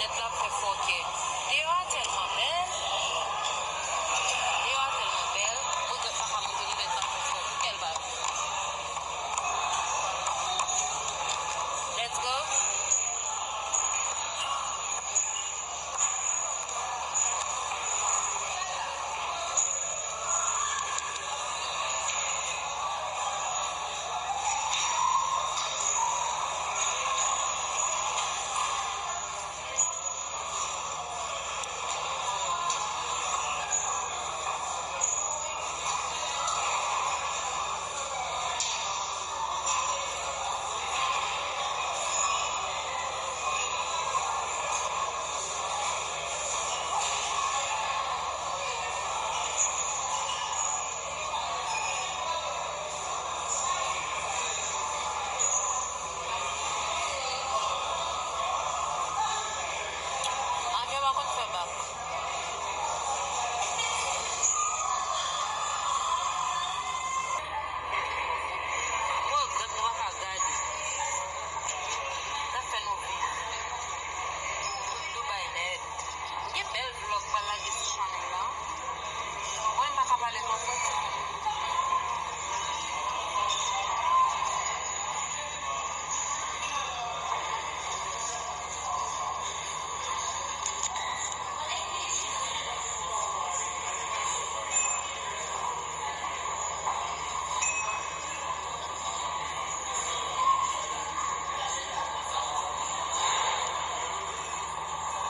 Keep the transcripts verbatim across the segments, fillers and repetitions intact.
Lèt la ap fè fòkè. Deyò a tèlman bèl. Deyò a tèlman bèl. Mwen pa ka montre nou lèt la ap fè fòkè. Bèl bagay. Let's go. Anyen pa konn fè bak. Mwen regrèt mwen pa ka gade. Sa fè nou viv. Tout Dubai nèt. M gen bèl vlog m pral lage sou chanèl la. Mwen m pa ka pale twòp.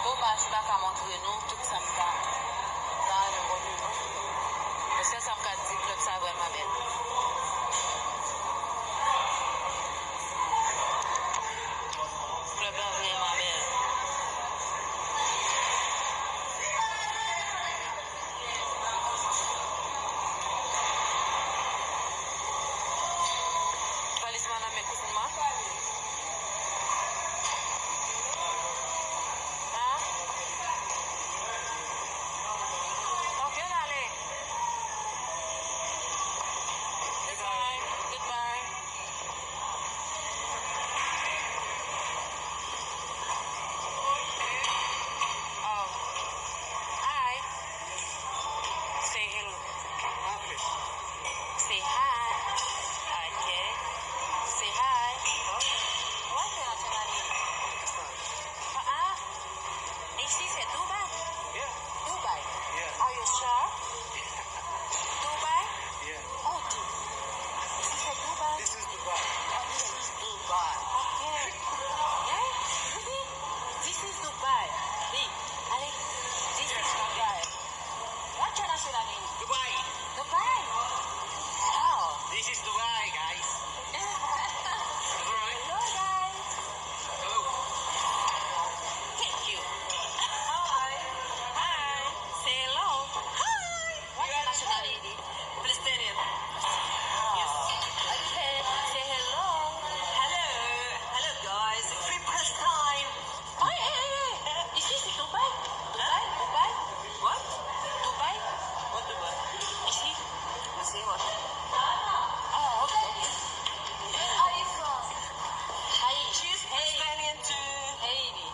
Domaj, m pa ka montre nou tout sa m ta, ta renmen montre nou. Men sèl sa m ka di, klèb sa vrèman bèl. Klèb la vrèman bèl. Valiz mwen nan men kouzin mwen. Hein? Ok, dale. Goodbye. Goodbye. Oh. Hi. Say hello. Say hi. Okay. Say hi. What you are telling me? Ah, ah. This is a Dubai? Yeah. Dubai. Yeah. Are you sure? Dubai? Yeah. Oh, Du-, this is a Dubai? This is Dubai. Okay. This is Dubai. Okay. Eh? This is Dubai. Wait. Allez. This is Dubai. What's your nationality? Dubai. Dubai? Oh. This is Dubai, guys. Alright. Hello, guys. Hello. Thank you. Hi. Hi. Say hello. Hi. What's your nationality? Palestinian. Yes. Okay. Say hello. Hello. Hello, guys. Free Palestine. Hey, hey, hey. Ici, c'est Dubaï. Dubaï, Dubaï. What? Dubaï. What Dubai? Ici. Ici, what? Oh, okay, okay. Where are you from? Haiti. She's Palestinian too. Haiti.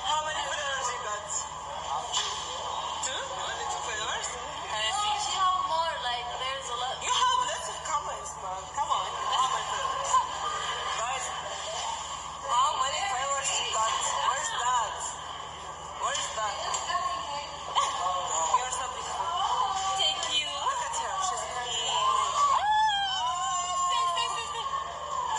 How many followers you got? Two? Only two followers? Can I see? No, she have more. Like, there's a lot. You have lots of comments, man. Come on. How many followers? Guys, how many followers you got? Where's that? Where is that? You're so beautiful. Thank you. Look at her. She's pretty. Oh, stay, stay, stay, stay.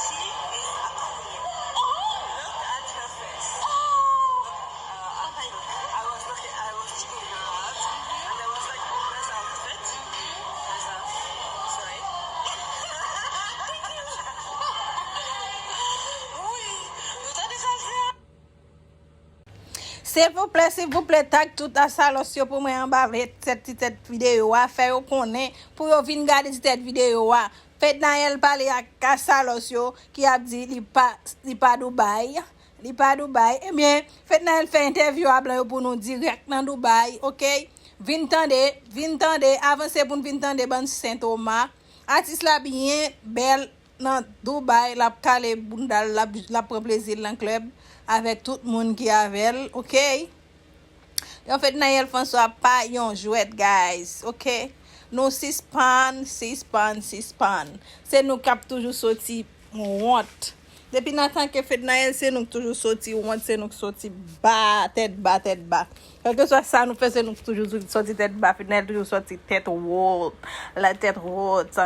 She is Italian. Oh. Look at her face. Oh. Look, uh, at her. I was looking, I was checking her out, and I was like, "Where's her outfit? Where's her?" Sorry. Thank you. Wi, nou tande sa l fè a? Silvouplè, silvouplè, tag tout Asalòs yo pou mwen anba tèt ti tèt videyo a. Fè yo konnen pou yo vin gade ti tèt videyo a. Fednaelle pale ak Asalòs yo ki ap di li pa, li pa Dubai. Li pa Dubai. Ebyen, Fednaelle fè entèvyou a blan yo pou nou dirèk nan Dubai, oke? Vin tande, vin tande, avanse pou n vin tande bann Sen Toma. Atis la byen bèl. nan Dubai, l ap kale bounda l, l ap, l ap pran plezi l nan klèb avèk tout moun ki avè l, oke? Yon Fednaelle François pa yon jwèt, guys, oke? Nou sispann, sispann, sispann. Se nou k ap toujou soti wont. Depi nan tan ke Fednaelle, se nou k toujou soti wont, se nou k soti ba, tèt ba, tèt ba. Kèlkeswa sa nou fè, se nou k toujou soti tèt ba. Fednaelle toujou soti tèt wot, la tèt wot.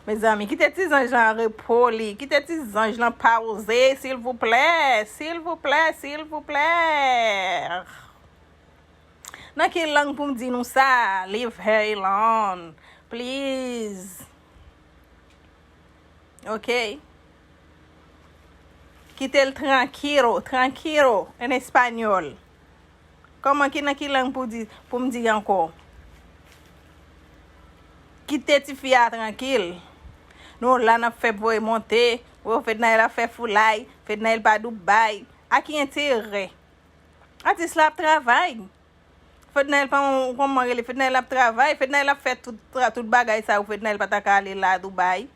Mezanmi, kite ti zanj lan an repo li. Kite ti zanj lan poze, silvouplè, silvouplè, silvouplè. Nan ki lang pou m di nou sa? Leave her alone, please. Ok? Kite l tranquilo, tranquilo, en espanyòl. Kòman ki, nan ki lang pou di, pou m di ankò? Kite tifi a trankil. Nou la n ap fè voye monte. Ou Fednaelle ap fè foulay. Fednaelle pa Dubai. A ki enterè? Atis la ap travay. Fednaelle pa yon, kòman rele? Fednaelle ap travay. Fednaelle ap fè tout, tra- tout bagay sa yo. Fednaelle pa ta ka ale la Dubai.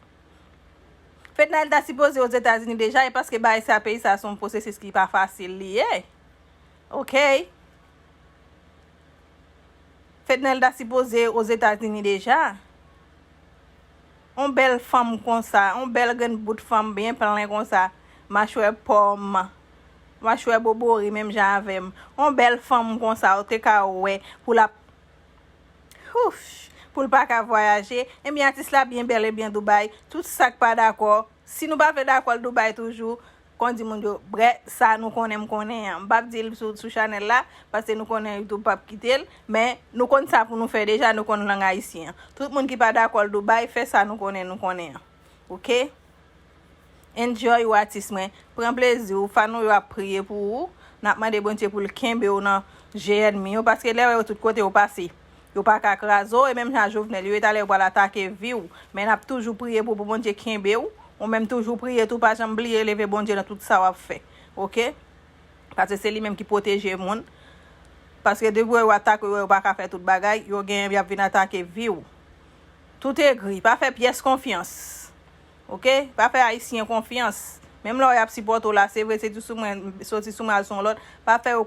Fednaelle ta sipoze Ozetazini deja. E paske bagay sa, peyi sa, se yon pwosesis ki pa fasil li ye. Ok? Fednaelle ta sipoze Ozetazini deja. On bèl fanm konsa, on bèl grenn bout fanm byen plen konsa, machwè pòm, machwè bobori menm jan avè m. On bèl fanm konsa, ou te ka wè pou l ap, ouch, pou l pa ka vwayaje. Ebyen, atis la byen bèl e byen Dubai. Tout sa k pa dakò, si nou pa vle dakò l Dubai toujou, kon di moun yo, brè, sa nou konnen m konnen an. M p ap di l sou, sou chanèl la, paske nou konnen YouTube p ap kite l, men nou konn sa pou nou fè deja, nou konn lang ayisyen an. Tout moun ki pa dakò l Dubai, fè sa nou konnen nou konnen an. Ok? Enjoy ou atis mwen. Pran plezi w. Fan ou yo ap priye pou ou. N ap mande Bondye pou l kenbe w nan je ènmi yo, paske lè yo tout kote yo pase, yo pa ka kraze w, e menm jan Jovenel, yo talè yo pral atake vi w. Men n ap toujou priye pou, pou Bondye kenbe w. Ou menm toujou priye tou, pa janm bliye leve Bondye nan tout sa w ap fè. Ok? Paske se li menm ki pwoteje moun. Paske depi yo atake yo, yo pa ka fè tout bagay, yo genyen y ap vin atake vi w. Tout egri, pa fè pyès konfyans. Ok? Pa fè ayisyen konfyans. Menm lè y ap sipòte w la, se vre, se sou mwen, soti sou mwen al sou yon lòt, pa fè yo